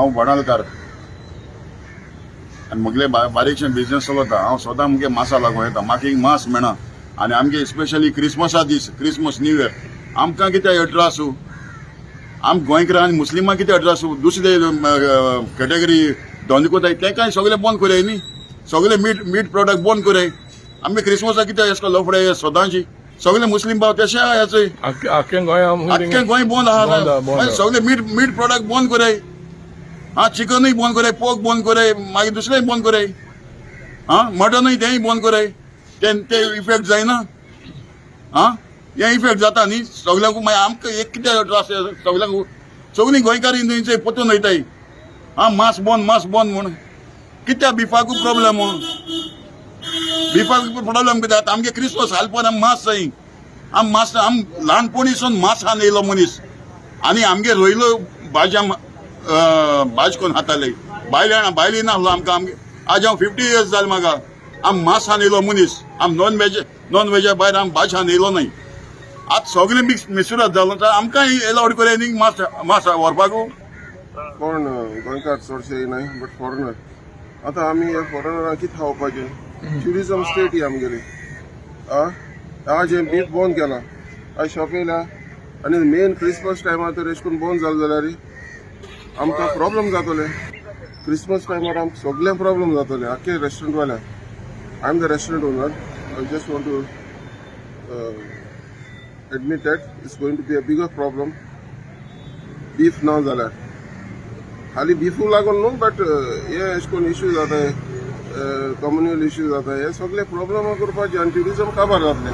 हांव वडालकार आनी म्हगले बारीकशें बिजनेस चलता. हांव स्वता मुगे मासा लागून येता. म्हाका एक मास मेळना आनी आमगे स्पेशली क्रिसमसा दीस, क्रिसमस, न्यू इयर, आमकां कितें त्रासू? आम गोंयकारां आनी मुस्लिमां कितें त्रासू? दुसरे कॅटेगरी धंदो कोताय, तेंकाय सगळें बंद करय न्ही. सगळे मीट प्रोडक्ट बंद करय. आमगे क्रिसमसाक कितें एसको लफडे सदांची? सगळे मुस्लीम भाव तेशे हेचे. आख्खें गोंय. आख्खें गोंय बंद बंद आहा. आहा, बंद आहा. सगळे मीट प्रोडक्ट बंद करय. हा, चिकनूय बंद करय, पोर्क बंद करय, मागीर दुसरेंय बंद करय. हा, मटनूय तेंय बंद करय. ते ते इफेक्ट जायना? हा, हें इफेक्ट जाता न्ही सगल्यांकू. मागीर आमकां एक कितें त्रास सगल्यांकू? सगळीं गोंयकारी थंयचे पोतून वयताय. हा, मास बंद, मास बंद म्हूण कित्याक? बिफाकू प्रॉब्लेम, बिफाक प्रॉब्लेम कित्याक? आमगे क्रिसमस हालपण आम मास जाय. आम मास, आम ल्हानपणीसून मास खावन येयलो मनीस आनी आमगे रोयलो भाजी, आम भाज कोन्न खाताले. भायले भायली नासलो आमकां. आमगे आज हांव 50 इयर्स जाले म्हाका. आम मास खावन येयलो मनीस. आम नॉन वेज, नॉन वेजा भायर आम भाज खावन येयलो न्हय. आज सगळें मिक्स मिसुरात जालो तर आमकां एलावड करय न्ही मास मास व्हरपाकू. कोण गोंयकार चडशे येयनाय, बट फॉरेनर. आतां आमी हे फॉरेनरांक कितें खावपाचें? ट्युरिजम स्टेट ही आमगेली. आ, आज हें बीफ बंद केलां. आज शॉप येयल्या आनी मेन क्रिसमस टायमार तर एशें करून बंद जालें जाल्यार आमकां प्रॉब्लम जातोले. क्रिसमस टायमार आमकां सगळ्यांक प्रॉब्लम जातोले, आख्खे रेस्टॉरंटवाल्यांक. I am the restaurant owner. I just want to admit that it's going to be a bigger problem beef ना जाल्यार. खाली बिफूक लागून न्हू, बट हे अशें करून इश्यू जाताय, कम्युनल इश्यू जाता, हे सगळे प्रॉब्लम करपाचे आनी ट्युरिजम काबार जातलें.